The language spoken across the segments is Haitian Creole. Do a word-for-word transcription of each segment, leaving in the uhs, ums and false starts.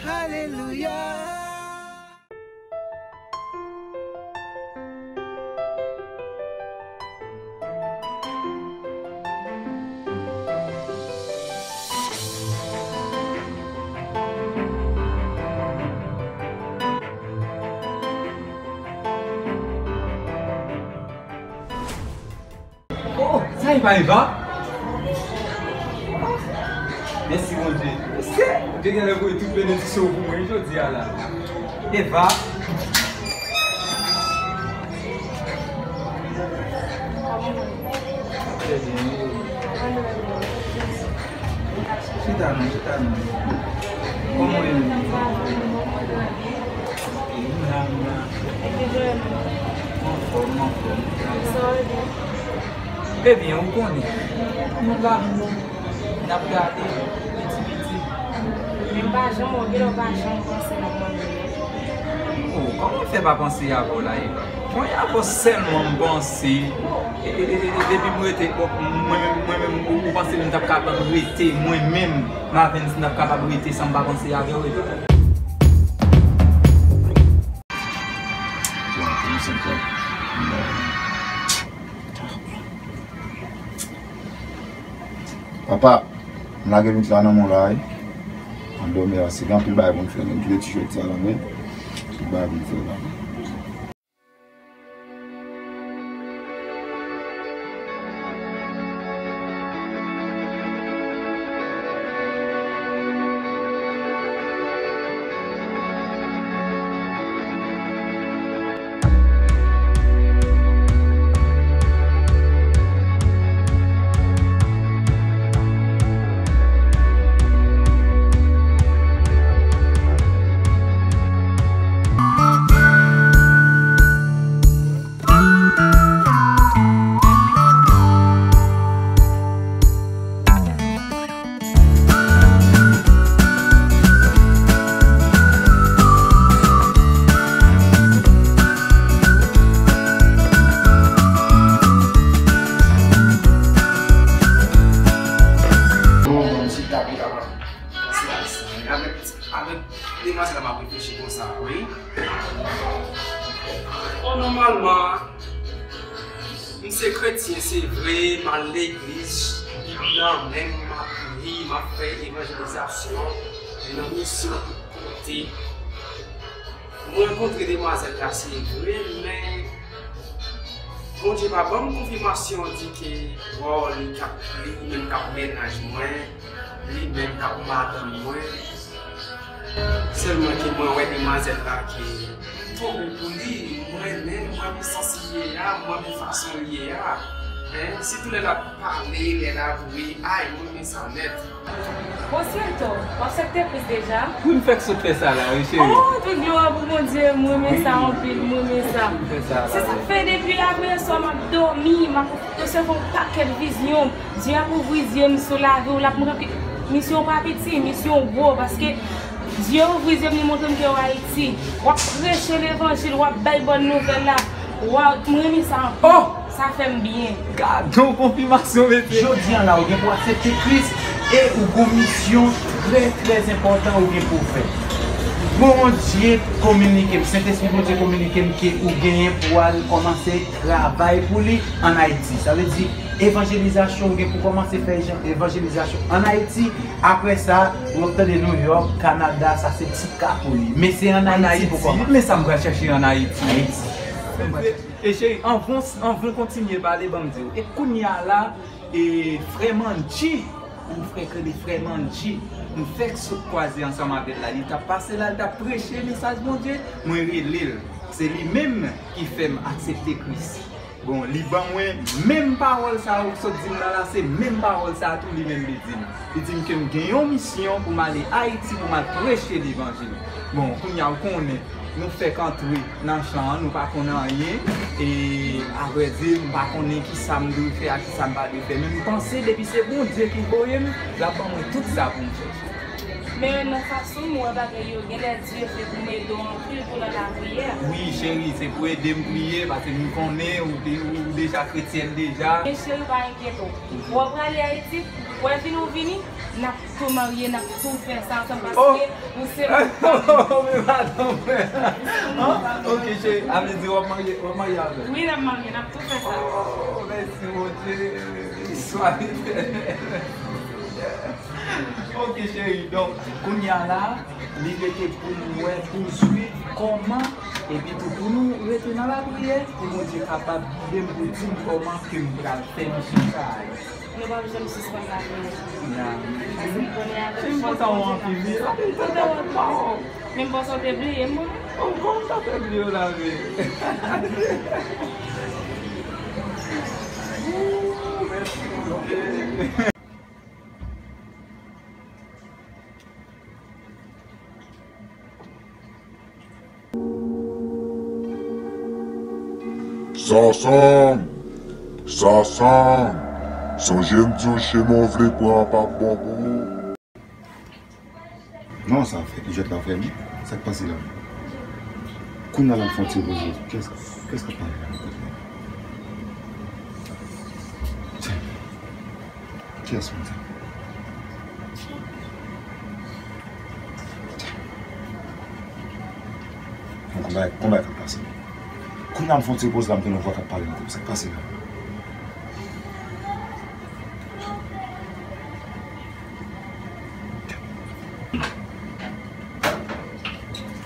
Alelouya. Oh, sa e pa Eva? Mèsi, Bondye. Mèsi. Ou te genlè voye tout benediksyon w pou mwen jodi a la. Eva. Trè byen, wi. Chita non, chita non. Kòman w ye menm? Mwen la, mwen la. Mwen anfòm, mwen anfòm. Ebyen, ou konnen, nou la, nou, n ap gade piti piti. Men m pa janm wè w, genlè w pa janm panse nan mwen menm. Oh, kòman w fè pa panse avè w la, Eva? Mwen avè w sèlman m panse. E, e, e, e, depi m rete, bon, mwen menm, mwen menm, ou, ou panse m t ap kapab rete, mwen menm, Mavens, m t ap kapab rete san m pa panse avè w, Eva? Papa, m lage met la nan men w la, wi. An dòmi a, se gen anpil bagay pou n fè, men m kite ti jwèt sa la, men. Anpil bagay pou n fè la. Avèk demwazèl la m ap reflechi konsa, wi. Bon, nòmalman, m se kretyen, se vre, m al legliz, Bib nan men m, m ap li, m ap fè evanjelizasyon, nan misyon tout kote. Mwen rankontre demwazèl la, se vre, men Bondye pa ban m konfimasyon di ke, wow, li k ap, li menm k ap mennaj mwen, li menm k ap madanm mwen. Sèlman ke mwen wè demwazèl la ke m tonbe pou li, m renmen, m renmen sans li ye a, m renmen fason li ye a. Hein? Sitou lè l ap pale, lè l ap ri, ay, m renmen sa nèt. Bon, Siyento, w aksepte Kris deja? Wi, m fèk sot fè sa la, wi, cheri. Oh, tout glwa pou Bondye, m renmen sa anpil, m renmen sa. M fè sa la, wi. Se sa k fè depi ayè swa m ap dòmi, m ap resevwa yon pakèt vizyon. Dye ap ouvri zye m sou lavi w, l ap montre w ke misyon w pa piti, misyon w gwo, paske Dye ouvri zye m, li montre m ke w Ayiti. W ap preche levanjil, w ap bay bòn nouvèl la. Waw, m renmen sa anpil. Oh! Sa fè m byen. Gad yon konfimasyon, mesye. Jodi a la, ou gen pou aksepte Kris e ou gon misyon trè, trè enpòtan ou gen pou w fè. Bondye kominike m, Sentespri Bondye kominike m ke ou genyen pou w al kòmanse travay pou li ann Ayiti. Sa vle di, evanjelizasyon, ou gen pou kòmanse fè ejan-, evanjelizasyon ann Ayiti. Apre sa, ou ap tande Nouyòk, Kanada, sa se ti ka pou li. Men se ann Ayiti pou kòmanse. Men sa m pral chèche ann Ayiti. Ayiti. E cheri, anvan, anvan w kontinye pale, ban m di w. E kounye a la, e frè Mandji, yon frè k rele frè Mandji, m fèk sot kwaze ansanm avè l la. Li t ap pase la, li t ap preche mesaj Bondye, mwen rele l. Se li menm ki fè m aksepte Kris. Bon, li ban mwen menm pawòl sa a ou sot di m nan la, se menm pawòl sa a tou li menm li di m. Li di m ke m gen yon misyon pou m ale Ayiti, pou m al preche levanjil. Bon, kounye a, ou konnen, nou fèk antre nan chan an, nou pa konn anyen. E, avrèdi, m pa konnen ki sa m dwe fè ak ki sa m pa dwe fè. Men m panse depi se Bondye ki voye m, l ap ban mwen tout sa pou m fè. Men nan fason m wè bagay yo, genlè Dye vle pou m ede w anpil tou nan lapriyè. Wi, cheri, se pou ede m priye, paske m konnen ou, de- ou deja kretyèn deja. Men cheri, pa enkyete w. Ou prale Ayiti, ou vini, ou vini, n ap tou marye, n ap tou fè sa ansanm paske ou se... Oh, men madanm, ok, cheri, a vle di w ap marye, w ap marye avè m? Wi, n ap marye, n ap tou fè sa. Oh, mèsi, Bondye. Swa etènèl. Ok, cheri, donk, kounye a la, li rete pou nou wè, pou swiv kòman, epi tou pou nou rete nan lapriyè, pou Bondye kapab gide m, pou di m kòman ke m pral fè misyon sa a. Nou p ap janm sispann lapriyè. Ya. Paske m konnen avèk fòs Bondye n ap fè sa. Menm panse w te bliye m, mwen. Oh, kòman m ta fè bliye w la, men? Ooh, mèsi, Bondye. Sasanm, Sasanm, sonje m di w chemen w vle pran an p ap bon pou ou. Non, sa fè, jwèt la fè m. Sa k pase la? Kounye a la m fè yon ti poze. Kiyès, kiyès k ap pale la nan tèt mwen? Kiyès moun sa? Bon, konbyen, konbyen k ap pase? Kounye a m fè yon ti poze la, m tande yon vwa k ap pale nan tèt mwen. Sa k pase la?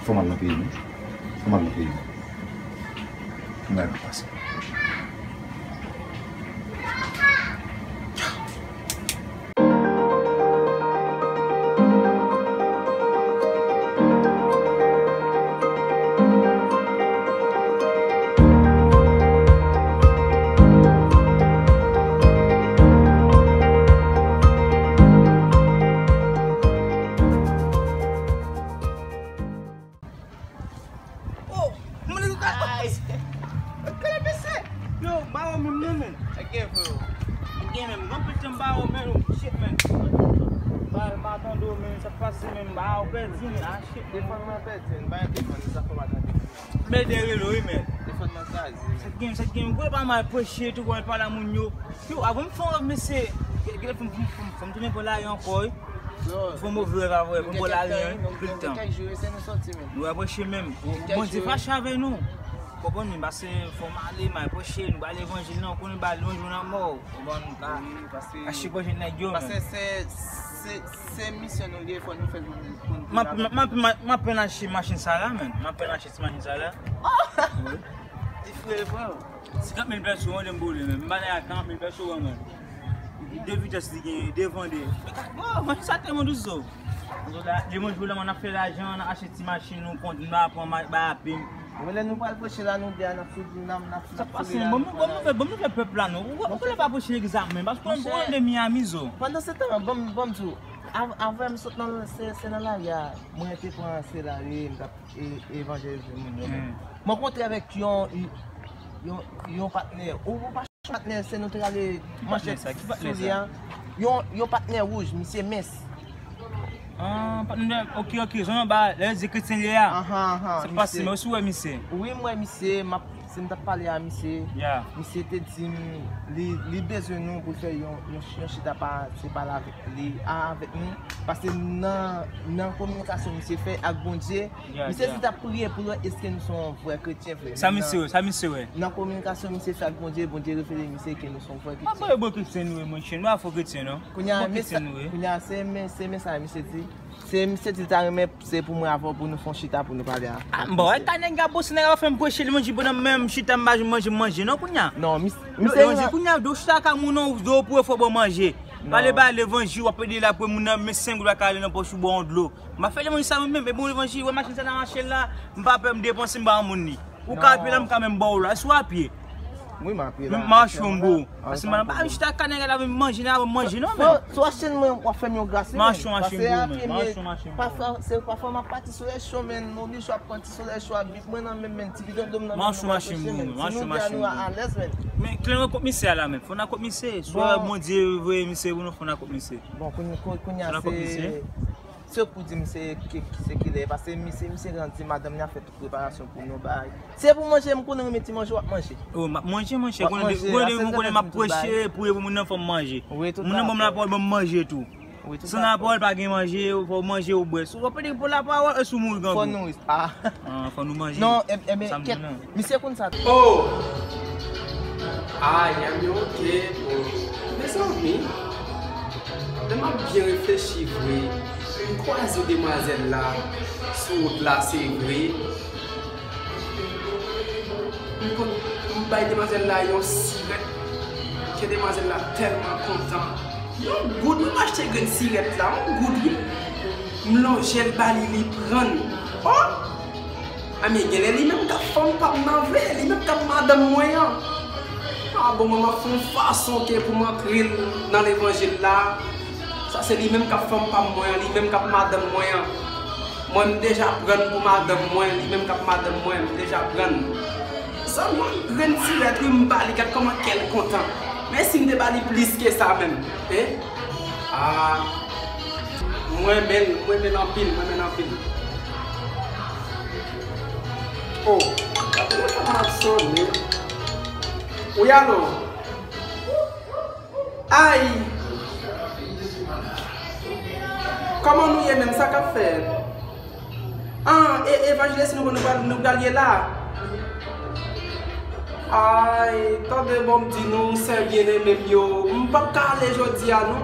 Fò m al nan peyi m. Fò m al nan peyi m. Fò m al nan peyi m. Oh, mwen li ka. Kale pese. Yo, ba yo menm non, men. Sa gen, frè? Gen menm, mwen pete m ba yo, men, oh, shit, men. Ba, ba tande w, men, sa k pase, men, ba yo pèdi, men, ah, shit, men. Telefòn mwen pèdi, men, ba yo telefòn, sa fò pa tande. Men de relo, wi, men. Telefòn mwen kraze, men. Sa gen, sa gen, gwo pa mal preche, tou, wè, pale a moun yo. Yo, avan m fè yon rèv, mesye, gen, gen, fò m, fò m, fò m tounen bò lari ankò, wi. Fò move rèv avè, fò bò lari, wi, pil tan. Gen kèk jou, se nou soti, men. Nou apreche menm. Gen kèk jou. Bondye fache avè nou. Konprann, men, pase fò m ale, m al preche, nou ba levanjil, non, konnen ba levanjil, nou mò. Konprann, nou ka. Wi, pase. Achte pòch nèg yo, men. Pase se, se, se misyon nou ye, fò nou fè l pou nou, pou nou. M ap, m ap, m ap, m ap, m ap achte machin sa la, men. M ap achte ti machin sa la. Wi. Ti frè, frè. Senkant mil pèso, mande m boule, men. M pa nan karant mil pèso, men. De vitès li genyen, devan de. Bon, machin sa tèlman dous, zo. Devan jou la, n ap fè lajan, n ap achte ti machin, nou kont, nou ap pran ma-, ba apim. Mwen, lè nou pral preche la, nou de a, n ap sou, n ap, n ap, n ap sou. Sa pase, bon, nou, bon, nou fè, bon, nou fè pèp la, non. Ou, ou konnen pa preche legliz la, men. Paske ou konnen de Miami, zo. Pandan se tan, bon, bon, m di w, av-, avè m sot nan, se, se nan lari a, mwen te pran se lari, m t ap e, evanjelize moun yo menm. Mwen kontre avèk yon, yon, yon patnè. Ou, ou pa patnè, se nou te rale manchèt sou li a. Yon, yon patnè wouj, misye mens. Ah, patnè, ok, ok, jan ba, lè di kretyen li a. Ahan, ahan. Sa pase, men ou si w wè misye? Wi, m wè misye, m ap, se m t ap pale a misye. Misye te di m, li, li bezwen nou pou l fè yon, yon, yon chita pa, se pale avèk li, a, avèk nou. Paske nan, nan kominikasyon misye fè ak Bondye, misye di t ap priye pou l wè èske nou se yon vrè kretyen vre. Sa misye wè, sa misye wè. Nan kominikasyon misye fè ak Bondye, Bondye revele misye ke nou se yon vrè kretyen. Apa e bon kretyen nou ye, monchè? Nou a fo kretyen, non? Kounye a, bon kretyen nou ye. Kounye a, se men, se men sa misye di. Se misye di l ta renmen, se pou mwen avè w pou nou fè yon chita pou nou pale a. Ah, bon, e ka nèg a bosi, nèg a fè m preche levanjil pandan menm chita m pa janm manje, manje, non, kounye a. Non, mis-, misye levanjil, kounye a, do chita ka moun, non, do pou fò bon manje. Pale ba levanjil, w ap ede la pou moun nan, men senk goud pa ka ale nan pòch ou ba yon dlo. M pa fè levanjil sa mwen menm, e bon levanjil, wè machin sa nan mache la, m pa pè m depanse, m ba yon moun li. Ou ka apye la, m ka menm ba w la, si w apye. Wi, m apye la. M mache yon bo. Paske m pa chita ka nèg la vin manje, nèg la vin manje, non, men. Si w achte mwen, w ap fè m yon gras, wi, men. Mache yon machin bo, men. Mache yon machin bo. Pafwa, se, pafwa m ap pati solèy cho, men, m oblije ap pran ti solèy cho a, bib mwen nan men m, men, ti bidon dlo m nan men m. Mache yon machin bo, men. Mache yon machin bo. Si nou de a, nou alèz, men. Men, klè nan kont misye a la, men. Fò n al kont misye. Swa Bondye voye misye pou nou, fò n al kont misye. Bon, kounye, kounye a, se Se pou di m se ki, se kilè, paske misye, misye grandi, madanm li ap fè tout preparasyon pou nou bay. Se pou manje, m konnen renmen ti manje, w ap manje. Oh, m ap manje, manje. W ap manje, konnen depi m konnen m ap preche, priye pou moun nan, fò m manje. Moun nan ban m lapawòl, ban m manje tou. San lapawòl, pa gen manje, fò w manje ou bwè. Si w pa gen lapawòl, e si w mouri grangou. Fò nou, ah. Ah, fò nou manje. Non, e, e, men, kèt, misye konn sa. Oh! Ah, Yami, ok, bon. Mezanmi, lè m ap byen reflechi vre, m kwaze demwazèl la sou wout la, se vre. M konn, m bay demwazèl la yon sirèt, ke demwazèl la tèlman kontan. Yon goud, wi, m achte grenn sirèt la, yon goud, wi. M lonje l ba li, li pran l. Oh! Ami, genlè li menm k ap fanm pa m nan vre, li menm k ap madanm mwen an. Ah bon, mwen, m ap fè yon fason ke pou m antre l nan levanjil la. Sa se li menm k ap fanm pa m mwen an, li menm k ap madanm mwen an. Mwen, m deja pran l pou madanm mwen, li menm k ap madanm mwen, m deja pran l. Sèlman grenn sirèt, wi, m ba li, gad kòman kè l kontan. Men si m te ba li plis ke sa menm, hein? Ah, mwen renmen l, mwen renmen l anpil, mwen renmen l anpil. Oh, gade telefòn ap sonnen. Wi, alo? Ay! Kòman nou ye menm? Sa k ap fèt? Ah, e, evanjelis nou, nou pral, nou pral ye la? Ay, tande bon m di nou, sè byeneme m yo, m p ap ka ale jodi a, non.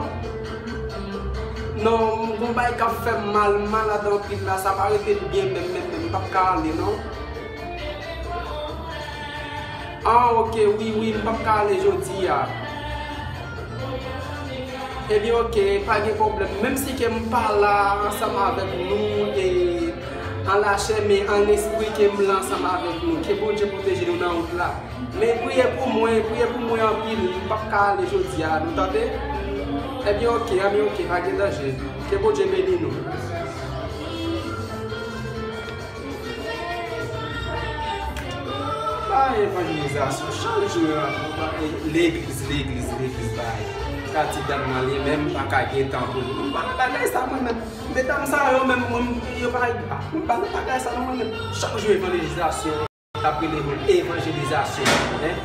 Non, m gon bagay k ap fè m mal, m malad anpil la, sa pa rete m byen menm, menm, menm, m p ap ka ale, non. Ah, ok, wi, wi, m p ap ka ale jodi a. Ebyen, ok, pa gen pwoblèm. Menm si ke m pa la ansanm avèk nou, e, an lachè, men an lespri ke m la ansanm avèk nou. Ke Bondye pwoteje nou nan wout la. Men priye pou mwen, priye pou mwen anpil. M p ap ka ale jodi a, nou tande? Ebyen, ok, ebyen, ok, pa gen danje. Ke Bondye beni nou. Bay evanjelizasyon, chak jou, legliz, legliz, legliz, bay. Kati dam nan li menm pa ka gen tan pou li. M pa nan bagay sa mwen menm. Medam sa yo menm, mwen, yo pa, m pa nan bagay sa non mwen menm. Chak jou evanjelizasyon, t ap rele mwen evanjelizasyon, hein?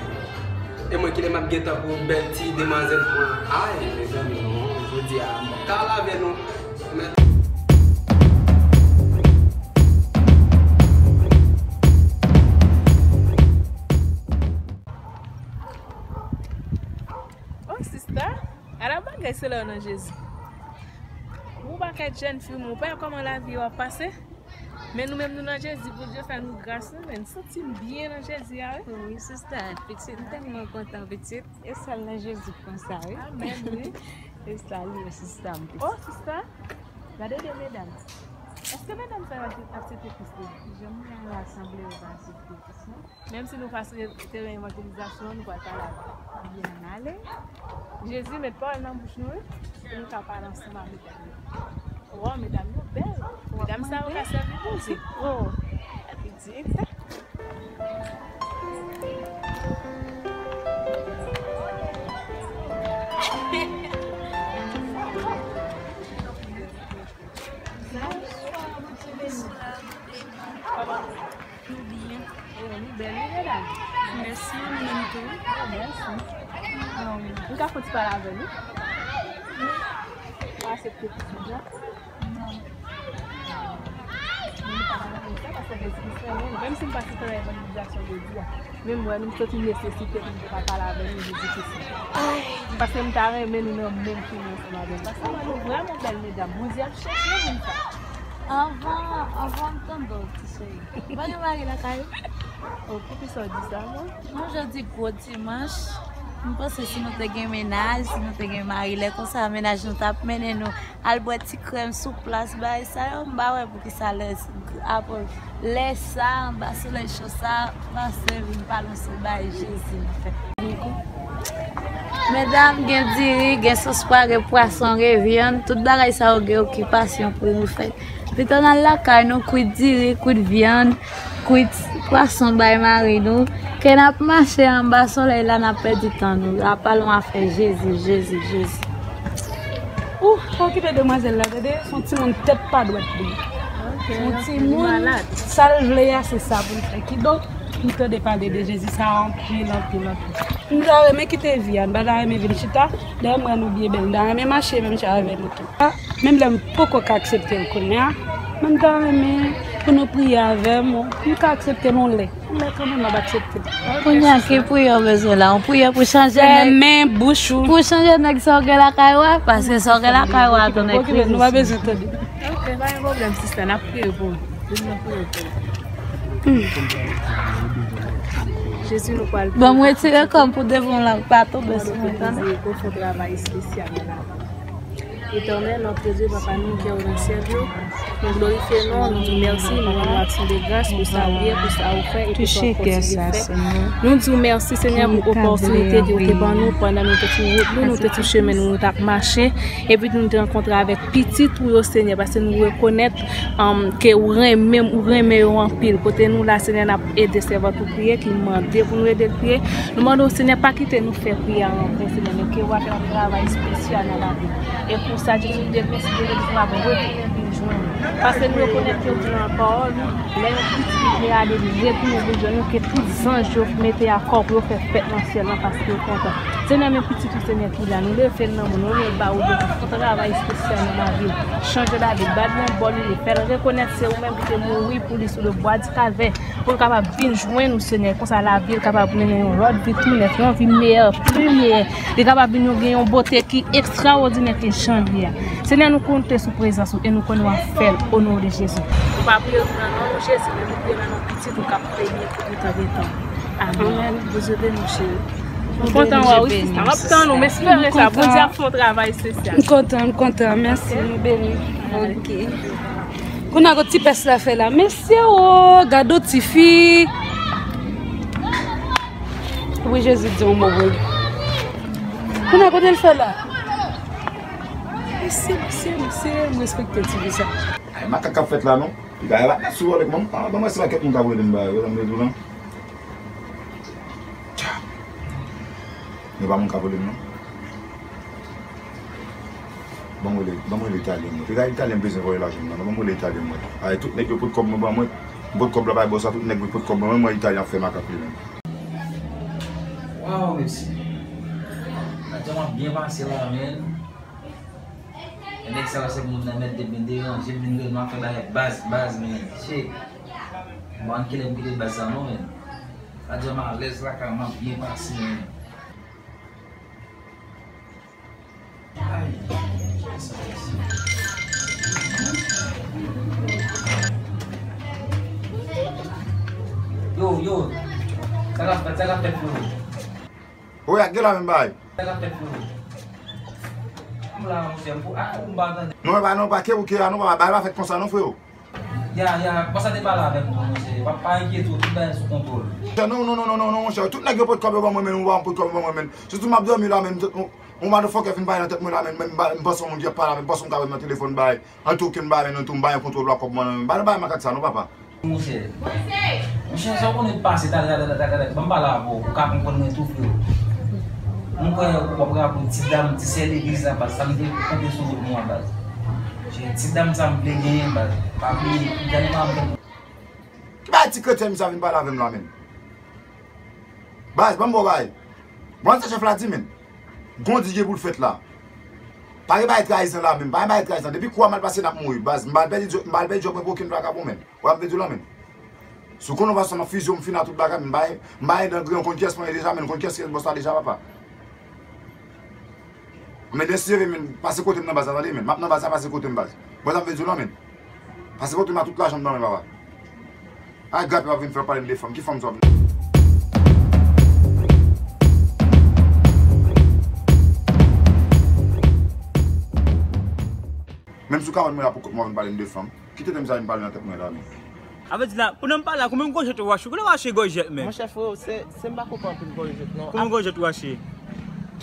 E mwen kilè m ap gen tan pou bèl ti demwazèl mwen? Ay, mezanmi, non, jodi a, m pa ka lave non. Oh, sista, ala bagay se lè w nan Jezi. Yon pakèt jèn fi, mon pè, kòman lavi yo ap pase? Men nou menm nou nan Jezi, Bondye fè nou gras, wi, men m santi m byen nan Jezi a, wi. Wi, sista, pitit, m tèlman kontan, pitit. E sèl nan Jezi k konsa, wi. Amèn, wi. E sa li ye, sista m, pitit. Oh, sista, gade de medam. Èske medam sa yo aksepte Kris li? Jan m wè la, sanble yo pa aksepte Kris, non. Menm si nou pase teren evanjelizasyon, nou pral pale avè l. Ebyen, ann ale. Jezi met pawòl nan bouch nou, wi, pou nou ka pale ansanm avèk medam yo. Waw, medam yo bèl. Medam sa yo ka sèvi Bondye. Oh, pitit. Bonswa, Bondye beni. Kòman? Nou byen. Oh, nou bèl, wi, medam. Mèsi, nou menm tou. Oh, mèsi. Um, m ka fè yon ti pale avè nou? Wi. Ou aksepte Kris deja? Non. Men nou pa ka rann sa, paske Jezi Kris renmen nou. Menm si m pa sou teren evanjelizasyon jodi a, men m wè nou, m santi m nesesite pou m te ka pale avè nou Jezi Kris. Paske m ta renmen nou nan menm chemen ansanm avè m. Paske m wè nou vrèman bèl, medam. Bondye ap chèche moun sa. Anvan, anvan m tande w, ti cheri. Ou pa gen mari lakay ou? Oh, poukisa w di sa, mwen? Non, jodi gwo dimanch. M panse si nou te gen mennaj, si nou te gen mari, lè konsa mennaj nou t ap mennen nou al bwè ti krèm sou plas, bagay sa yo, m pa wè poukisa lè, apre lè sa, anba solèy cho sa, pase vin pale yon sèl bagay Jezi nan fè. Medam, gen diri, gen sos pwa, gen pwason, gen vyann, tout bagay sa yo gen okipasyon pou nou fè. Pito n al lakay nou, kwit diri, kwit vyann, kwit pwason bay mari nou, ke n ap mache anba solèy la, n ap pèdi tan nou. Apa l yon afè Jezi, Jezi, Jezi. Ou pa okipe demwazèl la, tande, se yon timoun tèt pa dwèt li ye. Se yon timoun, sa l vle a, se sa pou l fè. Kidonk, m tande pale de Jezi sa a anpil, anpil, anpil. M ta renmen kite vi a, m pa ta renmen vin chita dèyè m wè nou byen bèl. M ta renmen mache menm jan avè nou tou. A, menm lè m poko ka aksepte l kounye a, men m ta renmen pou nou priye avè m, m ka aksepte l yon lè. Yon lè kanmenm m ap aksepte l. Kounye a, ki priyè w bezwen la? Yon priyè pou chanje nèg? Fèmen bouch ou. Pou chanje nèg sa w gen lakay ou a? Paske sa w gen lakay ou a tou nèg krizis. Nou pa bezwen tande. Ok, pa gen pwoblèm, sista, n ap priye pou ou. Vin nou priye pou ou. Jezi, nou pral priye. Bon, m retire kò m pou devan w la, pa tonbe sou mwen, tande? Mande Bondye pou fè yon travay espesyal nan lavi. Etènèl, notre Dieu, Papa nou ki nan syèl yo, nou glorifye non, nou di w mèsi, nou rann w aksyon de gras pou sa ou ye, pou sa ou fè e pou sa ou kontinye fè. Nou di w mèsi, Senyè, pou opòtinite ke w te ban nou pandan nou te sou wout nou, nou te sou chemen nou, nou t ap mache. Epi tou nou te rankontre avèk pitit ou yo, Senyè, paske nou rekonèt, um, ke ou renmen, ou renmen yo anpil. Kote nou la, Senyè, n ap ede sèvant ou priye, ki mande pou nou ede l priye. Nou mande w, Senyè, pa kite nou fè priyè a an ven, Senyè, men ke w ap fè yon travay espesyal nan lavi nou. E pou sa, Jezi, nou di w mèsi, Jezi, nou ap retounen vin jwenn ou. Paske nou rekonèt ke w di nan pawòl ou, lè yon pitit ou vle ale, li retounen vin jwenn ou, ke tout zanj yo mete akò pou yo fè fèt nan syèl lan, paske yo kontan. Senyè, men pitit ou, Senyè, ki la, nou leve l nan men w, nou remèt ba ou, Jezi, pou travay espesyal nan lavi l. Chanje lavi l, ba l yon bòn ide, fè l rekonèt se ou menm ki te mouri pou li sou le bwa di Kalvè. Pou l kapab vin jwenn ou, Senyè. Konsa lavi l kapab mennen yon lòt vi tou nèf, yon vi meyè, pli meyè. Li kapab vin yon, gen yon bote ki ekstraòdinè ke jan l ye a. Senyè, nou konte sou prezans ou e nou konnen w ap fè l o non de Jezi. Nou pa priye nan non Jezi, men nou priye nan non pitit ou k ap renye pou toutan gen tan. Amèn. Bondye beni w, cheri. M kontan wè w wi, sista. M ap tann ou, m espere sa. Bondye ap fè yon travay espesyal. M kontan, m kontan. Mèsi, nou beni. Ok. Kounye a, kot ti pès la fè la? Mesye o, gade yon tifi. Wi, Jezi di yon mo pou li. Kounye a, kote l fè la? Mesye, mesye, mesye, m respekte tifi sa. Ay, makak k ap fèt la, non? Li ka rebat sou wòl ek mwen. Ah, ban mwen se pa kèk moun k ap rele m ba yo, sa m te di w lan. Tcha. Men pa moun k ap rele m, non. Ban mwen rele, ban mwen rele Italyen mwen. Piga Italyen bezwen voye lajan m nan, non, ban mwen rele Italyen mwen. Ay, tout nèg yo pot kòb mwen ban mwen. M pot kòb la bay bòs la, tout nèg yo pot kòb mwen. Mwen, mwen Italyen ap fè makak li menm. Waw, mesye. Atè m ap byen pase la, men. E nèg sa yo se moun nan mèt de byen deranje, vin rele m ap fè bagay baz, baz, men. Shit. Bon, kilè m kite baz sa, non, men. Atè m alèz lakay, m ap byen pase, men. Ay, sa, sa. Yo, yo. Sa k ap fèt, sa k ap fèt, yo. Wi, ak gen la menm bagay. Sa k ap fèt, yo. M la, monchè, m pou, a, ou m pa tande. Non, e pa, non, pa ke ou ke a, non, papa, bagay pa fèt konsa, non, freo. Ya, ya, pase te pale avè m tou, monchè. Pa, pa enkyete w, tout bagay sou kontwòl. Non, non, non, non, non, non, monchè. Tout nèg yo pot kòb yo ban mwen, men, ou pa pot kòb yo ban mwen, men. Sitou m ap dòmi la, men, yon motherfucker fin pale nan tèt mwen la, men, men, m pa, m panse yon moun ki ap pale avè m, panse m ka wè m nan telefòn, bay. An tou, okenn bagay, men, non, tou, m pa gen kontwòl lakòb mwen, non, men. Ba, ba, makak sa, non, papa. Monchè. Monchè, sa w konnen pase, talè, talè, talè, talè. Ban m pale avè w, ou ka konprann mwen tou, freo. M kwè w ap raple ti dam, ti sè legliz la, baz, sa m te konte sou wout nou an, baz. Ti dam sa m vle genyen, baz. Pa bliye, ti dam sa m vle. Ki bagay ti kretyen sa vin pale avè m la, menm? Baz, ban m ba w bagay. Bon, sa chèf la di, menm. Gon di gen pou l fèt la. Pa gen bagay trayizan la, menm. Pa gen bagay trayizan. Depi kou a mal pase, n ap mouri. Baz, m pa pèdi djòb, m pa pèdi djòb mwen pou okenn vagabon, menm. Wè, m te di w la, menm. Sou konnen w pa sèlman fizye w m fin a tout bagay, men m bay, m bay nan griyon, konn kiyès mwen ye deja, men konn kiyès ki bòs la deja, papa. Men desi leve, men pase kote m nan baz la, tande, men. M ap nan baz la, pase kote m, baz. Bon, sa m vle di w la, men. Pase kote m a tout lajan m nan men, papa. A, grapye w ap vin fè pale m de fanm. Ki fanm sa w ap vin? Menm si w ka wè m la pou kont mwen, w ap vin pale m de fanm. Ki tenten m sa vin pale nan tèt mwen la, men? A vle di la, pandan m pale la, konbyen gòjèt ou wache? Kote w wache gòjèt, men? Monchè, freo, se, se m pa konprann anpil gòjèt, non. Konbyen gòjèt ou wache?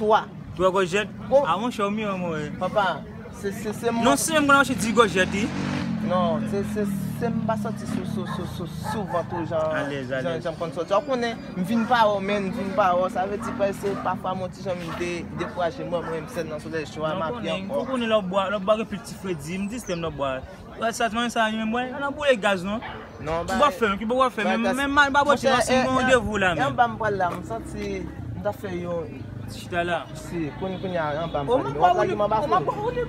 Twa. Twa gòjèt? A, monchè, ou miran mwen. Papa, se, se, se mwen. Non, se menm mwen wache di gòjèt, wi. Non, se, se, Se m pa sòti sou, sou, sou, sou, souvan tou jan, jan, jan m konn sòti. Ou konnen, m vin pa wè w, men m vin pa wè w. Sa vle di, prèske pafwa m on ti jan m de-, dekouraje. Mwen, mwen, m sèn nan solèy cho a, m api ankò. Ou konnen lòt bwa, lòt bwa gen pil ti fredi, m di se m lòt bwa. Wè, sa, mwen, sa, mwen, mwen, nan boule gaz, non. Non, ki bò fè, ki bò fè, men, men, m pa bò ti, non, si m gen randevou la, men. Anba m pral la, m santi, m ta fè yon. Chita la. Si, kounye, kounye a, anba m pral. Ou pa woule, ou pa woule.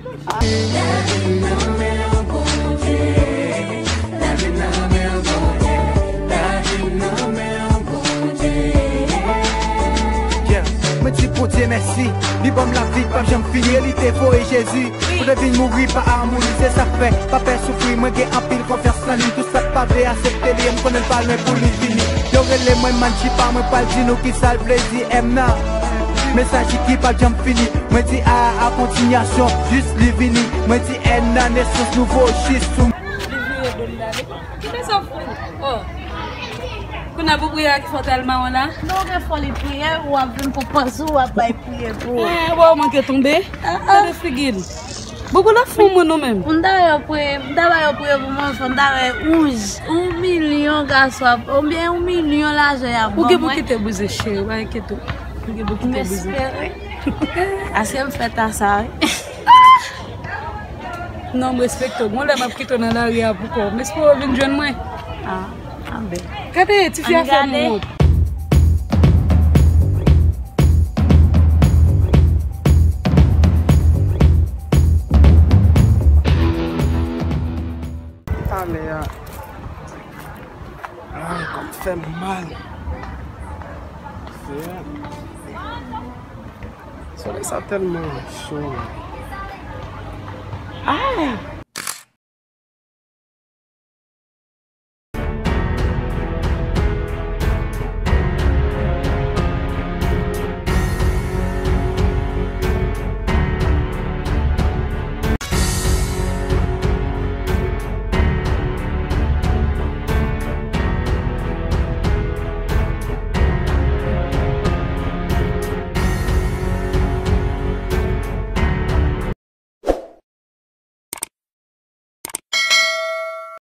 Yeah. Mwen di Bondye mèsi, li ban m lavi k p ap janm fini. Li te voye Jezi pou l vin mouri pa amour li, se sa k fè pa pè soufri. Mwen gen anpil konfyans nan li, tou sa k pa vle aksepte li, m konnen l pa lwen pou li vini. Yo rele mwen Manjipa, mwen pral di nou kisa l vle di M nan. Mesaj li ki p ap janm fini. Mwen di A a kontinyasyon, jis li vini. Mwen di N nan nesans nouvo, jis sou. Li vire do l ale. Kite sa fou. Oh. Kounye a pou priye a ki fò tèlman w la. Non, gen fò li priye, w ap vin pran pòz ou, w ap bay priye pou. Eh, bon, w manke tonbe. Ah, ah. Gade figi l. Bobo la fou mwen non menm. M ta yo priye, m ta ba yo priye pou mwen, fò m ta wè yon, yon milyon gason ap, oubyen yon milyon lajan y ap ban mwen. Ou gen pou kite bouzen cheri, pa enkyete w. Ou gen pou kite bouzen. M espere. Paske m fèt a sa, wi. Non, m respekte w. Gon lè m ap kite w nan lari a pou kò w. M espere w vin jwenn mwen. Ah, anben. Gade, tifi a fè m wont. Talè a. Ay, kò m fè m mal. Seyè. Solèy sa tèlman cho. Ah!